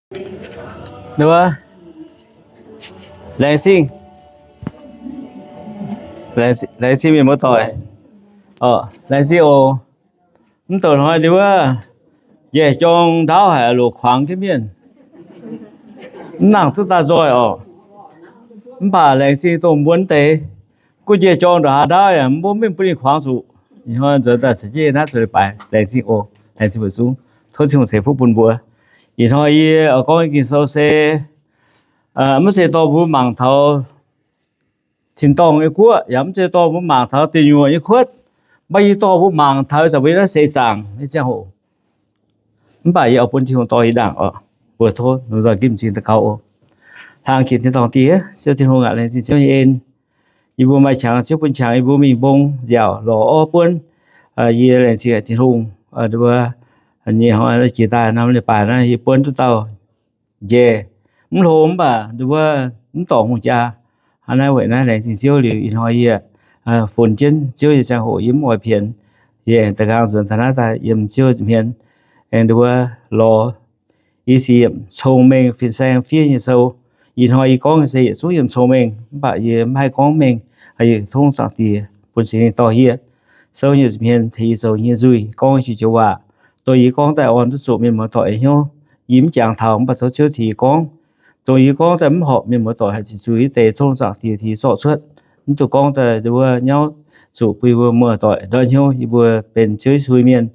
Laengz zingh, laengz zingh mienh muoz-doic. Laengz zingh oc. Mv douc hnoi nduov, njaih jorng ndaauv haic, loc kuangx jienv mienh, mv nangc duqv daaih nzoih oc. Mv baac laengz zingh dongh mbuo deix gunv njaih jorng ndongc haaix ndaauv yaac mv baac mv bun ninh kuangx zuqc. Ih hnoi nzuonx daaih caux jienv naaiv zuqc leiz-baaix, laengz zingh oc. Laengz zingh mbuo zungv, tov Tin-Hungh ceix fuqv bun mbuo. Ih hnoi yie oix gorngv Ging-Sou se maiv zeiz dorh mbuo mangc taux tin-dorngh nyei guoqv, yaac mv zeiz dorh mbuo mangc taux deic nyuoqc nyei kuotv, mv baac yie dorh mbuo mangc taux zanc mbuo naaiv seix zaangc nyei ziangh hoc. Mv baac yie oix bun Tin-Hungh dorh yie ndaangc oc. Mbuo tov lomh nzoih ginv m'zing daux gaux oc. Hlaang jiex tin-dorngh Diex, Ziouv Tin-Hungh aac, laengz zingh Ziouv nyei en. Yie mbuo maaih qangx Ziouv bun qangx yie mbuo mingh mbong nziaauc lorz orv buonv. Yie laengz zingh Tin-Hungh, nduov, nyei hnoi jiex daaih norm leiz-baaix naaiv yie buonv duqv dauh njaih, mv hlo mv baac nduov mv dorngc hungh jaa. Hnangv naaiv weic naaiv laengz zingh Ziouv liuz ih hnoi yie funx jienv Ziouv nyei ziangh hoc yie mv oix pienx. Yie aengx da'nqaang nzuonx taux naaiv daaih yiem Ziouv nza'hmien, aengx nduov lorz i cingx yiemc cong-mengh fin-saeng fiev nyei sou. Ih hnoi yie gorngv nyei se yietc zungv yiem cong-mengh, mv baac yie mv haih gorngv mengh. Yie tov Zaangc Diex bun Singx Lingh dorh yie, souv yiem nza'hmien tengx yie zoux nyei nzuih, gorngv nyei joux waac, dongh yie gorngv daaih orn duqv zuqc mienh muoz-doic hnyouv. Yie mv jangx taux, mv baac tov Ziouv tengx yie gorngv. Dongh yie gorngv daaih mv horpc mienh muoz-doic haih ziqc zuiz deix, tov Zaangc Diex tengx yie zorqv cuotv. Mv dungx gorngv daaih nduov nyauv zuqc bun yie mbuo muoz-doic ndortv hnyouv. Yie mbuo benx Ziouv Yesu mienh,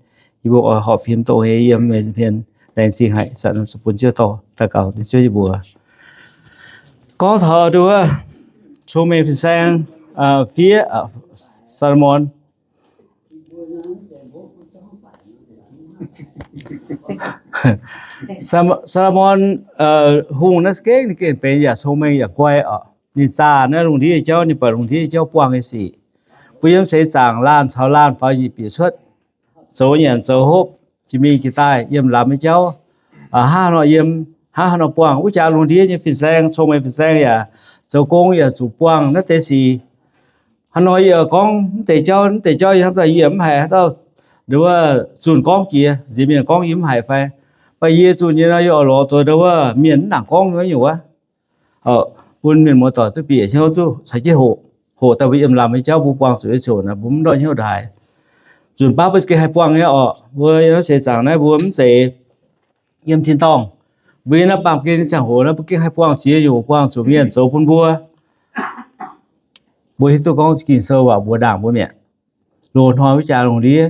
yie mbuo oix horpc fim dongh nyei yiem meih nza'hmien. Laengz zingh haic, bun Ziouv dorh daux gaux, Ziouv nyei mbuox. Gorngv taux nduov cong-mengh fin-saeng fiev, Saa^lo^morn. Saa^lo^morn Hungh naaiv za'gengh ninh gengh benx yaac cong-mengh yaac guai oc. Ninh zaah naaiv lungh ndiev nyei jauv, ninh buatc lungh ndiev nyei jauv buangh nyei sic. Mbuo yiem seix zaangc laanh caux laanh faaux njiec bieqc cuotv, zoux nyanc zoux hopv, jiex mingh jiex daaih yiem lamz nyei jauv, hnangv haaix nor yiem, hnangv haaix nor buangh. Wuov jaax lungh ndiev nyei fin-saeng, cong-mengh fin-saeng yaac zoux gong yaac zuqc buangh naaiv deix sic. Hnangv nor yie gorngv mv deix jauv, mv deix jauv yie hnamv daaih yie mv haiz haaix dauh nduov zunh gorngv jiex, nziex mienh gorngv yie mv haiz fai? Mv baac yie zunh nyei nor yie oix lorz doix nduov mienh mv nangc gorngv nyei wuov nyungc wuov. Bun mienh muoz-doic duqv bieqc hnyouv duqv caux jienv hoqc, hoqc daaih mbuo yiem lamz nyei jauv mbuo buangh zuqc nyei ziouc naaic mbuo mv ndortv hnyouv ndaaih. Nzunc baav mbuo gengh haih buangh nyei oc. Mbuo yiem naaiv seix zaangc naaiv mbuo mv zeiz yiem tin-dorngh. Mbuo yiem naaiv baamh gen nyei ziangh hoc naaiv mbuo gengh haih buangh ziex nyungc, buangh zuqc mienh zoux bun mbuo. Mbuo hiuv duqv gorngv Ging-Sou waac mbuox ndaangc mbuo mi'aqv. Loz-hnoi wuov jaax lungh ndiev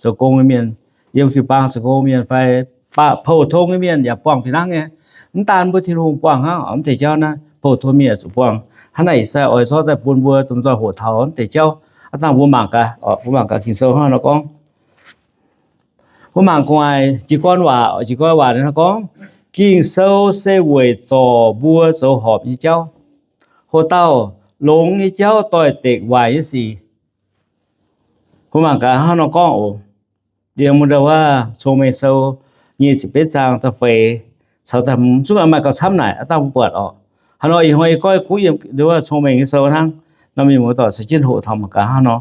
zoux gong nyei mienh, yiem jiu-baang zoux gong mienh fai baac pou-tong nyei mienh yaac buangh fih hnangv nyei. Mv daan mbuo Tin-Hungh buangh hnangv, mv deix jauv naaiv pou-tong mienh yaac zuqc buangh. Hnangv naaic Ih^saa^laa^en oix zorqv daaih bun mbuo domh nzoih hoqc taux mv deix jauv. Aav dangh mbuo mangc gaax, mbuo mangc gaax Ging-Sou hnangv nor gorngv. Mbuo mangc gu'nguaaic jiez gorn waac, jiez gorn waac nor gorngv, Ging-Sou se weic zorc mbuo zoux horpc nyei jauv. Hoc dauh longx nyei jauv doix-dekc waaic nyei sic. Mbuo mangc gaax hnangv nor gorngv oc. Yiem wuov Cong-Mengh Sou nyei ziepc betv zaang da'feix caux da'hmz zungv maaih gauh camv naaic, aav dangh mbuo buatc oc. Hnangv nor ih hnoi yie goiv kuv yiem wuov Cong-Mengh Sou hnangv, nor mienh muoz-doic caux jienv hoqc taux mangc gaax hnangv nor.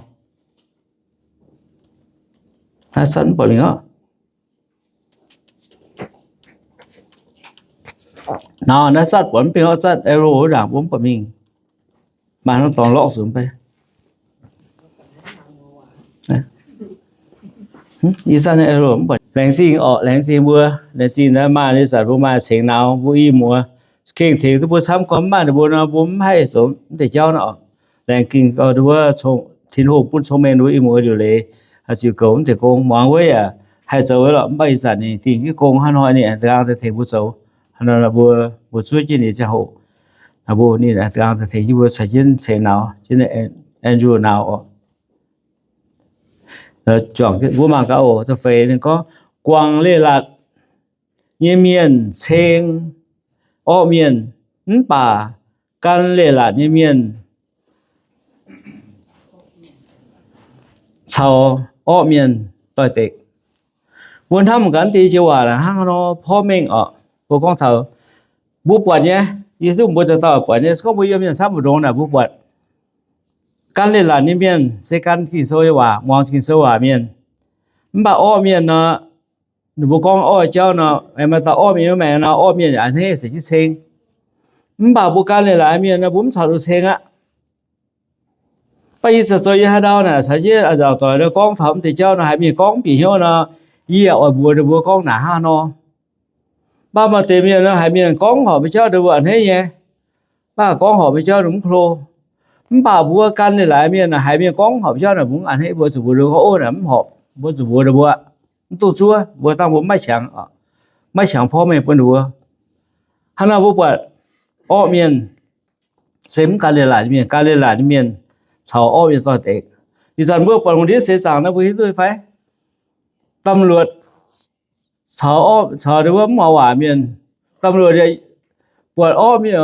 Naaiv zatv mv buatc mingh oc. Naaiv zatv buatc mv bingh oc, zatv arrow wuov ndaangc mbuo mv buatc mingh. Maaih hnangv dorngx lorqv nzunc mv bei. Ih zanc arrow mv buatc. Laengz zingh oc, laengz zingh mbuo, laengz zingh naaiv maaih ih zanc mbuo maaih cengx nauz mbuo i muoz, gengh tengx duqv mbuo camv gorn mv maaih ninh mbuo nor mbuo mv haih zoux mv deix jauv nor oc. Laengz zingh wuov Tin-Hungh bun Cong-Mengh Sou i muoz liuc leiz ziux goux mv deix gong. Muangx wuov yaac haih zoux wuov lorqc, mv baac ih zanc ninh dingh jienv gong hnangv hnoi ninh aengx da'nqaang daaih tengx mbuo zoux. Hnangv nor mbuo, mbuo zuov jienv ninh ziangh hoc, mbuo ninh aengx da'nqaang daaih tengx jienv mbuo caux jienv ceix nauz, jienv Andrew nauz oc. Mbuo mangc gaax oc, da'feix ninh gorngv, guangc leiz-latc nyei mienh ceng orqv mienh, mv baac gan leiz-latc nyei mienh caux orqv mienh doix-dekc. Mbuo hnamv gaax deix joux waac hnangv nor porv mengh oc. Mbuo gorngv taux mbuo buatc nyei, yie duqv mbuo za'gengh buatc nyei, se gorngv mbuo yiem mienh camv mbu'ndongx naaic mbuo buatc gan leiz-latc nyei mienh se gan Ging-Sou nyei waac, muangx Ging-Sou waac mienh. Mv baac orqv mienh nor, ninh mbuo gorngv orv jauv nor, aengx maaih dauh orv mienh, maengx nor orv mienh yaac a'hneiv se jienv ceng. Mv baac mbuo gan leiz-latc mienh nor, mbuo mv caux ninh ceng aqv. Mv baac yie zoux yie haaix ndau naaic caux jienv nzaangc doic nor gorngv taux mv deix jauv nor, haiz mienh gorngv bieqc hnyouv nor, yie yaac oix mbuox ninh mbuo gorngv naaic hnangv nor. Mv baac maaih deix mienh nor, haiz mienh gorngv horpc nyei jauv ninh mbuo a'hneiv nyei. Mv baac gorngv horpc nyei jauv ninh mv klo. Mv baac mbuo gan leiz-latc mienh naaic, haiz mienh gorngv horpc jauv naaic, mbuo mv a'hneiv, mbuo zuqc mbuox ninh gorngv, Ov, naaic mv horpc, mbuo zuqc mbuox ninh mbuo, mv duqv zuov, mbuo dangh mbuo maiv qangx, maiv qangx porv mengh bun ninh mbuo. Hnangv naaiv mbuo buatc orqv mienh se mv gan leiz-latc nyei mienh, gan leiz-latc nyei mienh caux orqv mienh doix-dekc. Ih zanc mbuo buatc lungh ndiev seix zaangc naaiv mbuo hiuv duqv fai? ตำรวจ caux orqv, caux ninh wuov mv muangx waac mienh, ตำรวจ buatc orqv mienh,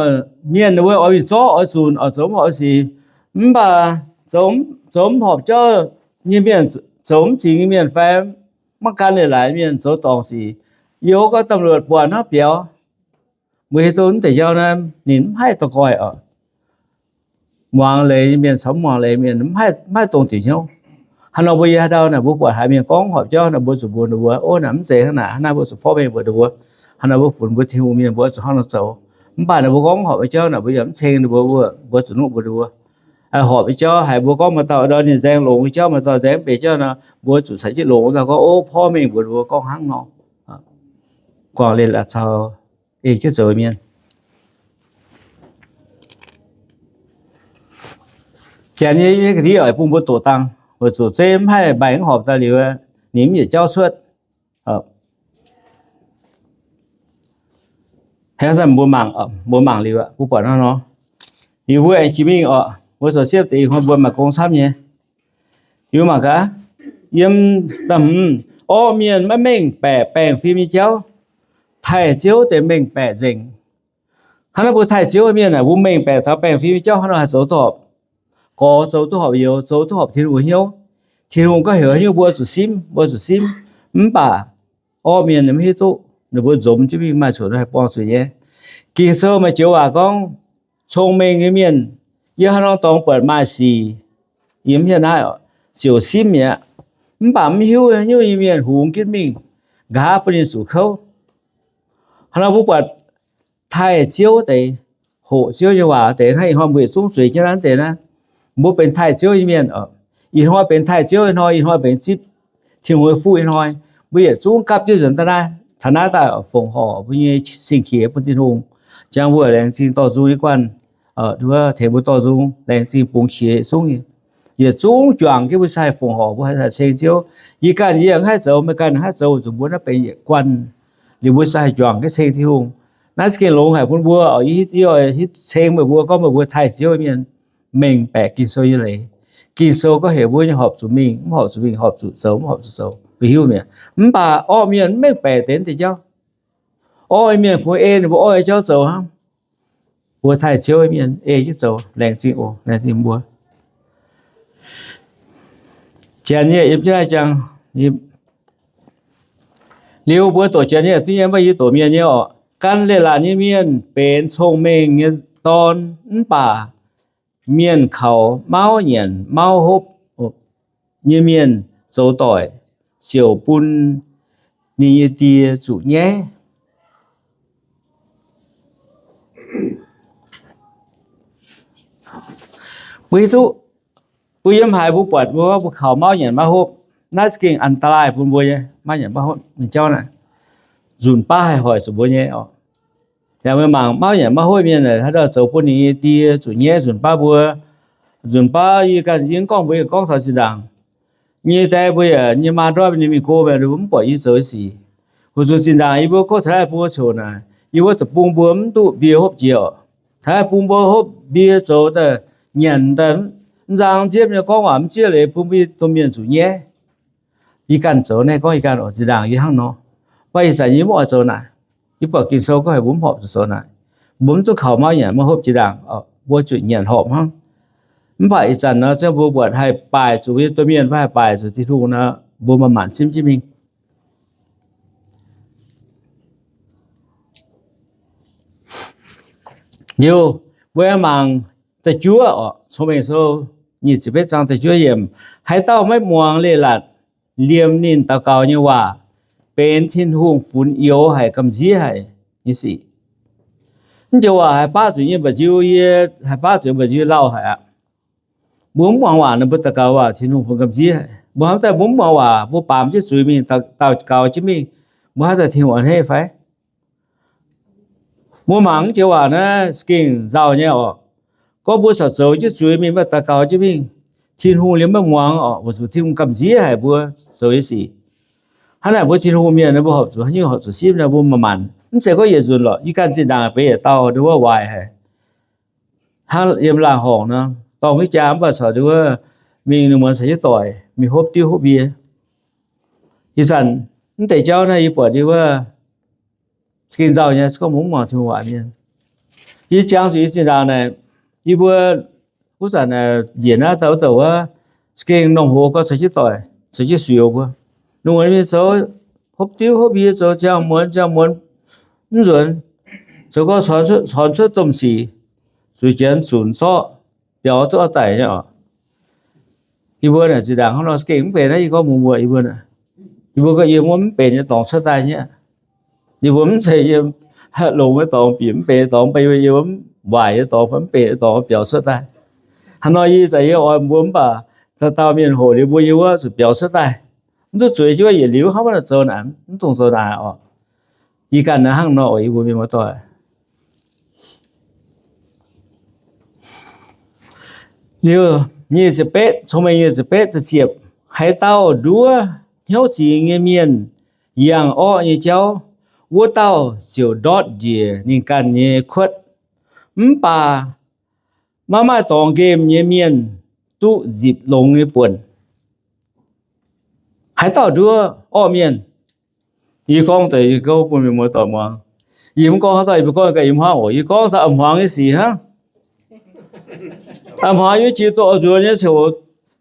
mienh ninh wuov oix mingh zorqv, oix zunc, oix zoux mv horpc sic. Mv baac zoux mv horpc jauv nyei mienh, zoux mv zingx nyei mienh fai maiv gan leiz-latc mienh zoux dorngc sic, yie gorngv ตำรวจ buatc hnangv biaux. Mbuo hiuv duqv mv deix jauv naaiv ninh mv haih dorh goih oc. Muangx leiz nyei mienh caux mv muangx leiz mienh mv haih dongh diuc hnyouv. Hnangv nor mbuo yie haaix ndau naaic mbuo buatc haiz mienh gorngv horpc jauv naaic, mbuo zuqc mbuox ninh mbuo, Ov, naaic mv zeiz hnangv naaic, hnangv naaiv mbuo zuqc porv mengh mbuox ninh mbuo. Hnangv naaic mbuo funx mbuo Tin-Hungh mienh mbuo zuqc hnangv nor zoux. Mv baac naaic mbuo gorngv horpc nyei jauv naaic, mbuo yaac mv ceng ninh mbuo, mbuo zuqc nuqv mbuox ninh mbuo. Horpc nyei jauv haiz mbuo gorngv maaih dauh ndortv ninh nzaeng longx nyei jauv, maaih dauh nzaeng mv benx jauv nor, mbuo zuqc caux jienv longx daaih gorngv, Ov, porv mengh mbuox ninh mbuo gorngv hnangv nor. Guangc leiz-latc caux ei jienv zoux mienh. Janx nyei ga'ndiev oix bun mbuo doqc dangh, weic zuqc zeiv mv haih mbaengx mv horpc daaih liuz, ninh mv yietc jauv cuotv. Mbuo mangc, mbuo mangc liuz, mbuo buatc hnangv nor, liuz mbuo aengx jiex mingh oc, mbuo zoux siepv deix ih hnoi mbuo maaih gong camv nyei. Liuz mangc gaax, yiem, orqv mienh maiv mengh baeqc baengh fim nyei jauv, taaih Ziouv deix mengh baeqc nzengc. Hnangv naaiv mbuo taaih Ziouv mienh aah, mbuo mengh baeqc taux baengh fim nyei jauv hnangv nor haih zoux duqv horpc. Gorx zoux duqv horpc youz, zoux duqv horpc Tin-Hungh hnyouv. Tin-Hungh gorngv heuc haaix nyungc mbuo zuqc simv, mbuo zuqc simv. Mv baac orqv mienh ninh mv hiuv duqv, ninh mbuo nzomz jienv mingh maaih cuotv haih buangh zuqc nyei. Ging-Sou maaih joux waac gorngv, cong-mengh nyei mienh, yiem haaix norm dorngx buatc maaih sic, yiem hieh naaiv ziouc simv mi'aqv. Mv baac mv hiuv haaix nyungc nyei mienh hungx jienv mingh, nqa'haav bun ninh zuqc kouv. Hnangv nor mbuo buatc taaih Ziouv deix, hoqc Ziouv nyei waac deix hnangv ih hnoi mbuo yietc zungv zueiz jienv naaiv deix naaiv. Mbuo benx taaih Ziouv nyei mienh oc. Ih hnoi benx taaih Ziouv nyei hnoi, ih hnoi benx zipv Tin-Hungh nyei fuqv nyei hnoi. Mbuo yietc zungv gapv jienv nzuonx daaih naaiv, taux naaiv daaih fongc horc mbuo nyei sing-qiex bun Tin-Hungh. Jangx mbuo laengz zingh dorh nzung nyei guanh, tengx mbuo dorh nzung, laengz zingh bungx qiex zungv nyei. Yietc zungv juangc jienv mbuo haih fongc horc, mbuo haih ceng Ziouv. Yie ganh yie mv haih zoux, meih ganh haih zoux, zuqc mbuo naaiv benx yietc guanh. Liuz mbuo haih juangc jienv ceng Tin-Hungh. Naaiv za'gengh longx haic bun mbuo oc. Yie hitv, yie hitv ceng meih mbuo gorngv meih mbuo taaih Ziouv nyei mienh, mengh baeqc Ging-Sou nyei leiz. Ging-Sou gorngv heuc mbuo nyei horpc zuqc mingh, mv horpc zuqc mingh, horpc zuqc zoux, mv horpc zuqc zoux, mbuo hiuv mi'aqv. Mv baac orqv mienh mv mengh baeqc deix deix jauv. Orqv mienh kungx ei ninh mbuo orqv nyei jauv zoux hnangv. Mbuo taaih Ziouv mienh ei jienv zoux, laengz zingh oc, laengz zingh mbuo. Janx nyei yiem jienv naaiv jangx, liuz mbuo doqc janx nyei duqv nyei, mv baac yie doqc mienh nyei oc. Gan leiz-latc nyei mienh benx cong-mengh nyei dorn, mv baac mienh kaux mauv nyanc mauv hopv nyei mienh zoux doic, ziouc bun ninh nyei die zuqc nyaiv. Mbuo hiuv duqv, mbuo yiem haaix mbuo buatc mbuo, mbuo kaux mauv nyanc mauv hopv, naaiv za'gengh อันตราย bun mbuo nyei, mauv nyanc mauv hopv nyei jauv naaic, nzunc baav haih hoic zuqc mbuo nyei oc. Yaac meih mangc mauv nyanc mauv hopv mienh haaix dauh zoux bun ninh nyei die zuqc nyaiv nzunc baav mbuo. Nzunc baav yie ganh yie mv gorngv mbuo, yie gorngv taux zinh ndaangc nyei daaih mbuo yaac nyei maa ndortv ninh mingh go, mbuo mv buatc yie zoux sic. Weic zuqc zinh ndaangc yie mbuo gouv taux naaiv bung coc naaic, yie mbuo deic-bung mbuo mv duqv mbie hopv jiex oc. Taux naaiv bung mbuo hopv mbie zoux daaih nyanc daaih mv nzang nziepv nyei gorngv waac mv zieqv leiz bun mbuo domh mienh zuqc nyaiv. Yie ganh zoux naaiv gorngv yie ganh oc, zinh ndaangc yie hnangv nor. Mv baac ih zanc yie mv oix zoux naaic. Yie buatc Ging-Sou gorngv haic mbuo mv horpc zuqc zoux naaic. Mbuo mv duqv kaux mauv nyanc mauv hopv jiex ndaangc, mbuo zuqc nyanc horpc hnangv. Mv baac ih zanc nor, zengv mbuo buatc haih baaic zuqc mbuo nyei domh mienh fai haih baaic zuqc Tin-Hungh nor, mbuo maaih maanc simv jienv mingh. Liuz, mbuo mangc da'juov oc, Cong-Mengh Sou nyic ziepc betv zaang da'juov yiemc, haaix dauh maiv muangx leiz-latc, liemh ninh daux gaux nyei waac, benx Tin-Hungh funx youx haic, gamh nziev haic nyei sic. Mv joux waac haih baav zuqc nyei mba'nziu, yie haih baav zuqc nyei mba'nziu lauh haic aqv. Mbuo mv muangx waac nor, mbuo daux gaux waac Tin-Hungh funx gamh nziev haic. Mbuo hnamv daaih mbuo mv muangx waac, mbuo baamz jienv zuiz mingh, daux gaux jienv mingh, mbuo hnamv daaih Tin-Hungh a'hneiv fai? Mbuo mangc mv joux waac naaiv za'gengh nzauh nyei oc. Gorngv mbuo corc zoux jienv zuiz mingh, maiv daux gaux jienv mingh, Tin-Hungh liemh maiv muangx oc, weic zuqc Tin-Hungh gamh nziev haic mbuo zoux nyei sic. Hnangv naaic mbuo Tin-Hungh mienh nor, mbuo horpc zuqc haaix nyungc horpc zuqc simv nor, mbuo manc-manc. Mv zeiz gorngv yietc nzunc lorqc, yie ganh zinh ndaangc benx yietc dauh nduov wuov waaic haic, hnangv yiem laangh horngc nor, dorng mv jaa mv baac corc nduov wuov mingh ninh muonz caux jienv doic mingh hopv diuv hopv mbie. Ih zanc mv deix jauv naaiv yie buatc nduov wuov za'gengh nzauh nyei, se gorngv mbuo mv muangx Tin-Hungh waac mienh. Yie jangx zuqc yie zinh ndaangc naaic, yie mbuo wuov zanc naaic njiec naaiv dauh wuov douc wuov, za'gengh normh hoz gorx caux jienv doic, caux jienv suix mbuo. Ninh mbuo mingh zoux hopv diuv hopv mbie, zoux ziangh muonz ziangh muonz mv nzuonx, zoux gorx cons cuotv domh sic, zuqc janx zunc zorqv biaux duqv oix daic nyei oc. Yie mbuo naaic zinh ndaangc hnangv nor za'gengh mv benx naaiv, yie gorngv mbuox mbuo, yie mbuo naaic, yie mbuo gorngv yie mbuo mv benx nyei dorngx cuotv daaih nyei. Yie mbuo mv zeiz yiem longx nyei dorngx bieqc, mv benx nyei dorngx mv baac yie mbuo waaic nyei dorngx fai mv benx nyei dorngx biaux cuotv daaih. Hnangv nor yie za'gengh yie oix mbuo mv baac dauh dauh mienh hoqc liuz mbuo yie wuov zuqc biaux cuotv daaih. Mv duqv zueiz jienv yietc liuz hnangv wuov naaic zoux naaic, mv dungx zoux naaic oc. Yie ganh naaiv hnangv nor oc, yie mbuo mienh muoz-doic. Liuz nyic ziepc betv, cong-mengh nyic ziepc betv da'ziepc, haaix dauh nduov hnyouv zingx nyei mienh yangh orqv nyei jauv, wuov dauh ziouc ndortv njiec ninh ganh nyei kuotv. Mv baac maiv maaih dorngx nqemh nyei mienh duqv nzipc longx nyei buonc. Haaix dauh nduov orqv mienh? Yie gorngv deix yie gorngv bun mienh muoz-doic muangx. Yie mv gorngv haaix dauh yie mbuo gorngv ganh yie hmuangv oc. Yie gorngv taux a'hmuangx nyei sic hnangv. A'hmuangx yie jiex doqc nzuonx nyei ziouc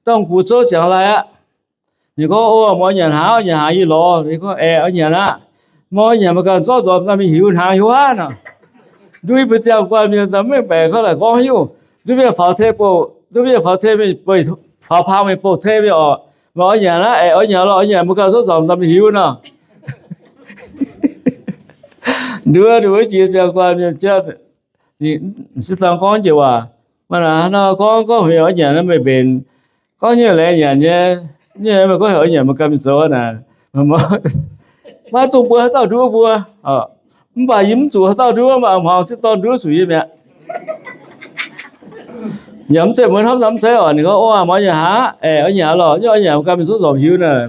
dongh gux zouv ziangx lai aqv. Ninh gorngv, O, meih oix nyanc hnaangx, oix nyanc hnaangx yie lorz. Yie gorngv, Aeqv, oix nyanc aqv. Meih oix nyanc meih ganh zorqv nzormc daaih mingh hiuv hnaangx hiuv aqv nor. Nduov yie mbuo ziangh guanh mienh daaih mv mengh baeqc gorngv naaic gorngv hiuv. Nduov mienh faaux tei bouh, nduov mienh faaux tei mingh, faaux pang mingh bouh tei mingh oc. Meih oix nyanc aqv, aeqv, oix nyanc lorz, oix nyanc meih ganh zorqv nzormc daaih mingh hiuv nor. Nduov, nduov jiex ziangh guanh mienh jatv, m'sieqv dorn gorngv jiex waac, mv baac naaic hnangv nor gorngv, gorngv heuc oix nyanc nor meih mbenc, gorngv nyei laengz nyanc nyei, nyei meih gorngv heuc oix nyanc meih ganh mingh zoux naaic. Maiv dungx mbuox haaix dauh nduov mbuo. Mv baac yie mv zuqc haaix dauh nduov, mv baac hmuangx m'sieqv dorn nduov zuqc yie mi'aqv. Yaac mv zeiz mbuo hnamv nor mv zeiz oc. Ninh gorngv, O, meih oix nyanc hnaangx aqv, aeqv, oix nyanc lorz, oix nyanc meih ganh mingh zorqv nzormc hiuv naaic.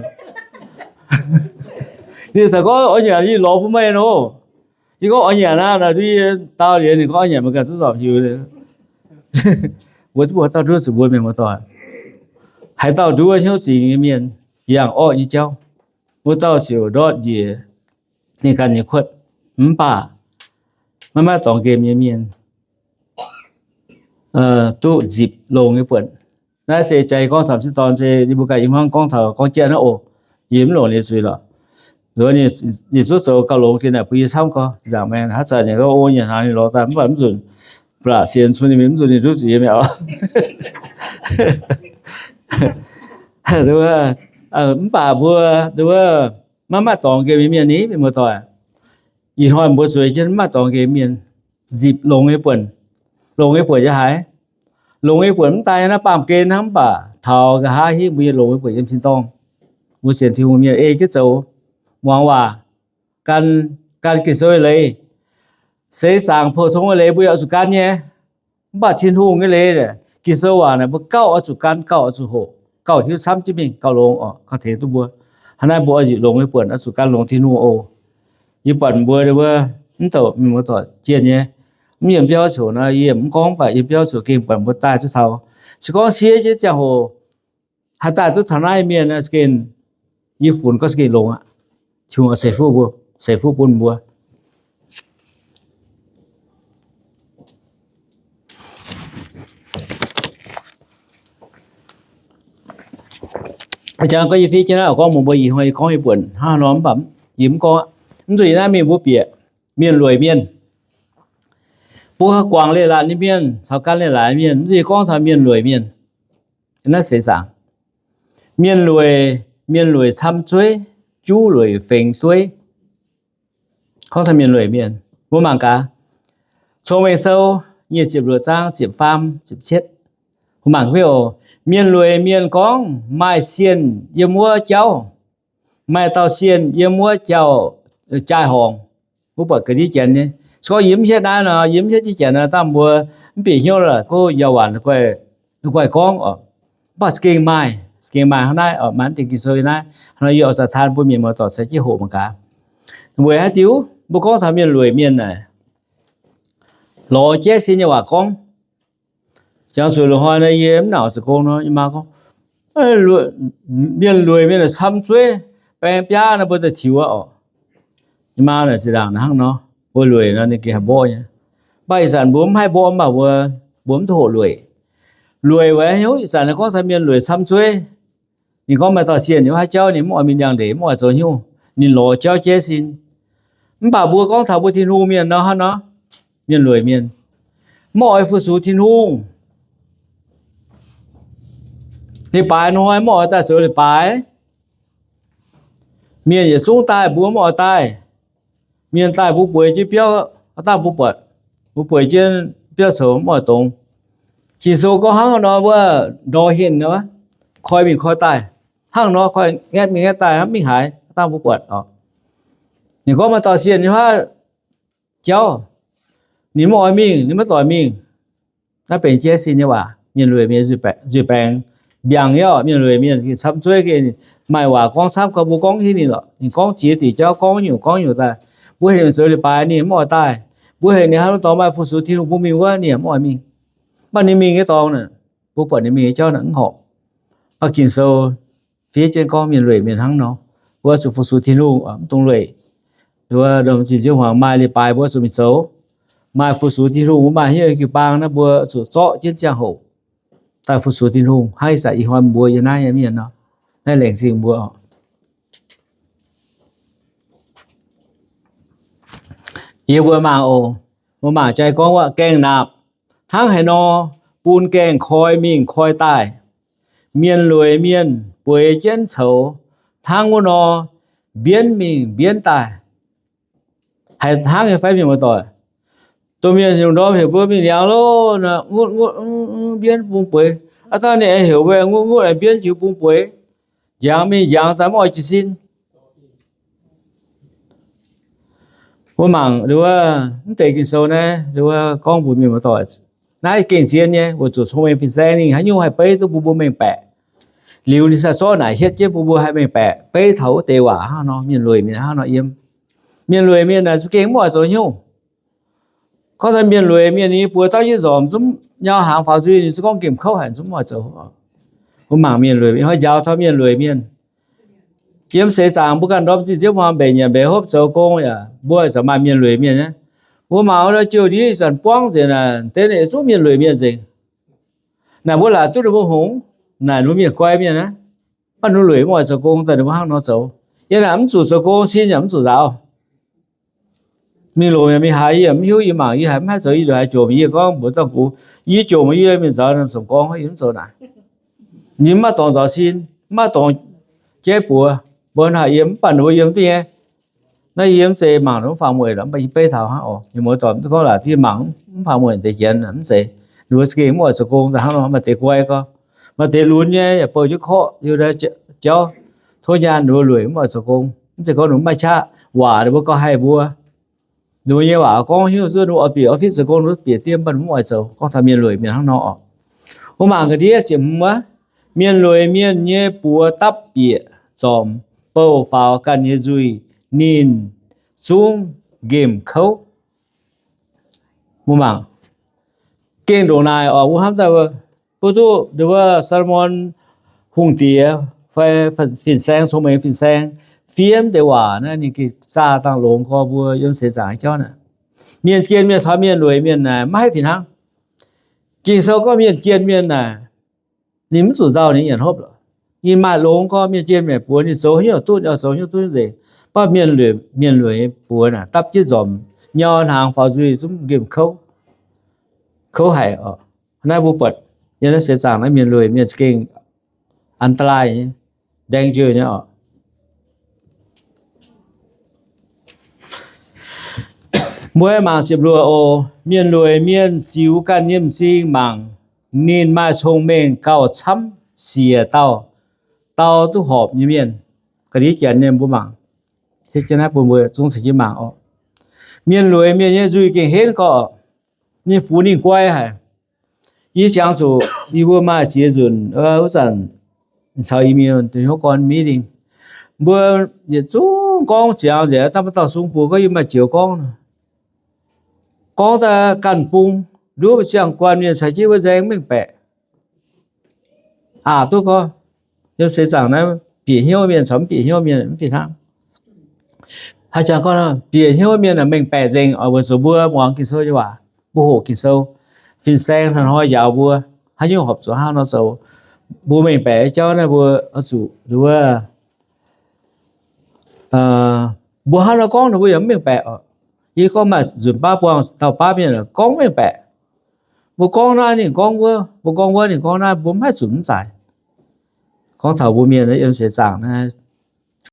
Ninh caux gorngv, Oix nyanc yie lorz bun meih nor. Yie gorngv, Oix nyanc aqv. Naaic nduov yie dau liuz ninh gorngv, Oix nyanc meih ganh zorqv nzormc hiuv. Mbuo duqv mbuox haaix dauh nduov zuqc mbuo mienh muoz-doic. Haaix dauh nduov hnyouv zingx nyei mienh yangh orqv nyei jauv, wuov dauh ziouc ndortv njiec ninh ganh nyei kuotv. Mv baac maiv maaih dorngx nqemh nyei mienh duqv nzipc longx nyei buonc. Naaiv se jaax gorngv taux m'sieqv dorn se yie mbuo ganh yie hmuangv gorngv taux gorngv jiex naaiv oc. Yie mv longc ninh zuiz lorqc. Ninh zuqc zoux gauh longx gengh naaic bun yie camv gorx nzaangc maengx haaix zanc ninh gorngv o nyei hnaangx ninh lorz daaih mv baac mv nzunc ba'laqc sienx cun ninh mingh mv nzunc ninh nduov zuqc yie mi'aqv. Mv baac mbuo maiv maaih dorngx nqemh nyei mienh ni, mienh muoz-doic. Ih hnoi mbuo zueiz jienv maiv maaih dorngx nqemh mienh, nzipc longx nyei buonc. Longx nyei buonc yiem haaix? Longx nyei buonc mv daaih naaiv baamh gen hnangv, mv baac taux nqa'haav hingv mbuo nyei longx nyei buonc yiem tin-dorngh. Mbuo sienx Tin-Hungh mienh ei jienv zoux, muangx waac, gan, gan Ging-Sou nyei leiz. Seix zaangc pou-tong nyei leiz mbuo yaac oix zuqc gan nyei. Mv baac Tin-Hungh nyei leiz, Ging-Sou waac naaic mbuo gauh oix zuqc gan, gauh oix zuqc hoqc, gauh hiuv camv jienv mingh gauh longx oc, gauh tengx duqv mbuo. Hnangv naaiv mbuo oix nzipc longx nyei buonc oix zuqc gan longx Tin-Hungh oc. Yie buatc mbuo wuov, mv douc mienh muoz-doic jienh nyei, mv yiem biauv coc nor, yie mv gorngv, mv baac yiem biauv coc gengh buatc mbuo daaih duqv taux. Se gorngv siev jienv ziangh hoc haih daaih duqv taux naaiv mienh za'gengh, yie funx gorngv za'gengh longx aqv. Tin-Hungh ceix fuqv mbuo, ceix fuqv bun mbuo. Jangx gorngv yie fiev jienv naaiv gorngv mbuox mbuo, ih hnoi yie gorngv nyei buonc hnangv haaix nor mv baac yie mv gorngv aqv. Mv zuqc yie naaiv mingh mbuo bieqc mienh lueic mienh. Mbuo guangc leiz-latc nyei mienh caux gan leiz-latc nyei mienh, mv zuqc yie gorngv taux mienh lueic mienh. Naaiv seix zaangc, mienh lueic, mienh lueic camv zueiv, juv lueic fengx dueiv. Gorngv taux mienh lueic mienh, mbuo mangc gaax, Cong-Mengh Sou nyic ziepc luoqc zaang ziepc faam ziepc cietv, mbuo mangc gaax oc. Mienh lueic mienh gorngv, maaih sienh yiem wuov jauv, maaih dauh sienh yiem wuov jauv jaai horngc. Mbuo buatc ga'ndiev janx nyei. Se gorngv yie mv hietv naaiv nor, yie mv hietv jienv janx nor, dangh mbuo mv bieqc hnyouv lorqc, gorngv yaac waanc guaih gorngv oc. Mv baac za'gengh maaih, za'gengh maaih hnangv naaiv oc, maaih deix Ging-Sou yiem naaiv. Hnangv nor yie oix zuqc taan bun mienh muoz-doic caux jienv hoqc mangc gaax. Weic haaix diuc mbuo gorngv taux mienh lueic mienh naaic, lorz jaiv sin nyei waac gorngv. Jangx zuqc loz-hnoi nor yie mv nangc zoux gong nor, yie maa gorngv, mienh lueic mienh camv zueiv, baeng biaav nor mbuo daaih tiux aqv oc. Yie maa naaic zinh ndaangc hnangv nor, mbuo lueic nor ninh gengh haih mborqv nyei. Mv baac ih zanc mbuo mv haih mborqv, mv baac mbuo, mbuo mv duqv hoqc lueic. Lueic weic haaix nyungc? Ih zanc ninh gorngv taux mienh lueic camv zueiv. Ninh gorngv maaih dauh sienh yiem haaix jauv ninh mv oix mingh ndiangx-ndeic, mv oix zoux haaix nyungc, ninh lorz jauv jaiv sin. Mv baac mbuo gorngv taux mbuo Tin-Hungh mienh nor hnangv nor, mienh lueic mienh, mv oix fu-sux Tin-Hungh. Leiz-baaix hnoi mv oix daaih zoux leiz-baaix. Mienh yietc zungv daaih mbuo mv oix daaih. Mienh daaih mbuo bueix jienv biauv, dangh mbuo buatc, mbuo bueix jienv biauv coux mv oix dongz. Ging-Sou gorngv hnangv nor wuov ndor henh nor, koi mingh koi daaih, hnangv nor koi ngaetv mingh ngaetv daaih, mv mingh haaix, dangh mbuo buatc oc. Ninh gorngv maaih dauh sienh nyei huaav jauv, ninh mv oix mingh, ninh maiv doic mingh. Naaiv benx jaiv sin nyei waac. Mienh lueic mienh nzuih baengc mbiaangx nyei oc. Mienh lueic mienh camv zueiv, maaih waac gorngv camv gau, mbuo gorngv hingv ninh lorqc. Ninh gorngv ziex diuc jauv, gorngv nyungc gorngv nyungc daaih. Mbuo heuc ninh zoux leiz-baaix ninh mv oix daaih. Mbuo heuc ninh hnangv nor dorngx maaih fu-sux Tin-Hungh bun mingh wuov, ninh yaac mv oix mingh. Mv baac ninh mingh nyei dorngx naaic, mbuo buatc ninh mingh nyei jauv naaic mv horpc. Mv baac Ging-Sou fiev jienv gorngv mienh lueic mienh hnangv nor, mbuo zuqc fu-sux Tin-Hungh, mv dungx lueic. Nduov, zinh nziouv hmuangx maaih leiz-baaix mbuo zuqc mingh zoux. Maaih fu-sux Tin-Hungh, mbuo maaih hnyouv jiu-baang naaiv, mbuo zuqc zorqv jienv ziangh hoc daaih fu-sux Tin-Hungh, hnangv ih zanc ih hnoi mbuo yiem naaiv nyei mienh nor, naaiv laengz zingh mbuo oc. Yie mbuo mangc oc, mbuo mangc jaaix gorngv wuov, gaengh naapc hnangv haaix nor bun gaengh koi mingh koi daaih, mienh lueic mienh bueix jienv coux hnangv wuov nor mbienv mingh mbienv daaih. Haiz hnangv nyei fai mienh muoz-doic? Domh mienh nyungc ndorm heuc mbuo mingh ndiangx loh, ngutv ngutv mbienv bung bueix. Aav dangh ninh heuc mbuo ngutv ngutv mbienv jiu bung bueix, njangx mingh njangx daaih mv oix jiez sin. Mbuo mangc wuov, mv deix Ging-Sou naaiv wuov gorngv mbuox mienh muoz-doic, naaiv gengh zien nyei, weic zuqc cong-mengh fin-saeng ninh haaix nyungc haih beiv duqv bun mbuo mengh baeqc. Liuz ninh sai zorqv naaic hietv jienv bun mbuo haih mengh baeqc, beiv taux wuov deix waac hnangv nor, mienh lueic mienh hnangv nor yiem. Mienh lueic mienh naaic za'gengh mv oix zoux haaix nyungc. Gorngv taux mienh lueic mienh ninh buoz dauh jienv nzormc, zungv nyau hnaangx faaux nzuih, ninh zungv gorngv nqemh kouv haic, zungv mv oix zoux. Mbuo mangc mienh lueic mienh, hnoi njaaux taux mienh lueic mienh. Yiem seix zaangc mbuo ganh ndorm zinh nziouv hmuangx mbenc nyanc mbenc hopv zoux gong yaac mbuo zaqc maaih mienh lueic mienh aqv. Mbuo mangc wuov jouh ndiev ih zanc buangv nzengc naaic, deix naaic zungv mienh lueic mienh nzengc. Naaic mbuo laaic duqv ninh mbuo hngongx, naaic ninh mbuo mienh guai mienh aqv. Mv baac ninh lueic mv oix zoux gong daaih, ninh mbuo hnangv nor zoux. Yie naaic mv zuqc zoux gong, sin yaac mv zuqc nzaaux. Mingh longc yaac mingh haaix, yie yaac mv hiuv. Yie mangc yie haiz mv haih zoux, yie ndongc haaix jomc yie gorngv mbuox dangh gux, yie jomc yie mingh nzaaux norm zoux gong, yie mv zoux naaic. Yie mv maaih dorngx nzaaux sin, mv maaih dorngx jaiv buoz. Mbuo haiz yiem mv baac ninh mbuo yiem duqv nyei. Naaiv yie mv zeiz mangc mv faaux mueic lorqc, mv baac yie beiv taux hnangv oc. Mienh muoz-doic mv gorngv laaic dieh mangc mv faaux mueic deix janx mv zeiz. Ninh mbuo za'gengh mv oix zoux gong daaih hnangv nor, maaih deix guai gorx, maaih deix lunx nyei yaac bouh jienv korqv, yie jauv tov nyaanh ninh mbuo lueic mv oix zoux gong. Mv zeiz gorngv ninh mbuo mv maaih qaqv, waac ninh mbuo gauh haih mbuo. Ninh mbuo nyei waac gorngv hiuv duqv ninh mbuo oix bieqc office zoux gong, ninh mbuo bieqc diemv, mv baac ninh mv oix zoux. Gorngv taux mienh lueic mienh hnangv nor oc. Mbuo mangc ga'ndiev ziepc hmz wuov, mienh lueic mienh nyei buoz dapv bieqc zormc, bouh faaux ganh nyei nzuih, ninh zungv nqemh kouv. Mbuo mangc, gengh ndongc naaic oc. Mbuo hnamv daaih, mbuo duqv ndon wuov Saa^lo^morn Hungh Diex fai fin-saeng, cong-mengh fin-saeng, fiev deix waac naaiv ninh gengh zaah dangh longx gorx mbuo yiem seix zaangc nyei jauv naaic. Mienh jien mienh caux mienh lueic mienh naaic maiv haih fih hnangv. Ging-Sou gorngv mienh jien mienh naaic, ninh mv zuqc nzauh ninh nyanc hopv lorqc. Ninh maaih longx gorx, mienh jien mienh buoz ninh zoux haaix nyungc duqv, ninh oix zoux haaix nyungc duqv zeiz. Mv baac mienh lueic, mienh lueic buoz naaic dapv jienv nzormc, nyau hnaangx faaux nzuih zungv nqemh kouv, kouv haic oc. Naaiv mbuo buatc yiem naaiv seix zaangc naaiv mienh lueic mienh za'gengh อันตราย nyei, danger nyei oc. Mbuo mangc ziepc luoqc oc. Mienh lueic mienh ziux ganh nyei m'zing mangc, ninh maaih cong-mengh gauh camv siec dauh, dauh duqv horpc nyei mienh. Ga'ndiev janx nyei mbuo mangc, naaiv bun mbuo zungv ceix jienv mangc oc. Mienh lueic mienh nyei nzuih gengh henv gorqv, ninh fungx ninh guai haic. Yie ziangx zuqc yie mbuo maaih ziex nzunc wuov zanc caux i mienh hnyouv gorn meeting, mbuo yietc zungv gorngv ziangx nzengc, daaih maiv dauh sung bun gorngv yie maaih joux gorngv nor, gorngv daaih ganh bung, nduov mbuo ziangh guanh mienh caux jienv wuov nzaeng mengh baeqc. Aqc duqv gorngv, yiem seix zaangc naaiv bieqc hnyouv mienh caux mv bieqc hnyouv mienh mv fih hnangv. Haaix zanc gorngv bieqc hnyouv mienh mengh baeqc nzengc oc, weic zuqc mbuo muangx Ging-Sou nyei waac, mbuo hoqc Ging-Sou, fin-saeng hnoi-hnoi njaaux mbuo, haaix nyungc horpc zuqc hnangv nor zoux. Mbuo mengh baeqc jauv naaiv mbuo oix zuqc nduov, mbuo hnangv nor gorngv ninh mbuo yaac mv mengh baeqc oc. Yie gorngv maaih nzunc baav buangh dauh baav mienh gorngv mv mengh baeqc. Mbuo gorngv naaiv ninh gorngv wuov, mbuo gorngv wuov ninh gorngv naaiv, mbuo mv haih zunc mv zaaix. Gorngv taux mbuo mienh yiem seix zaangc naaiv,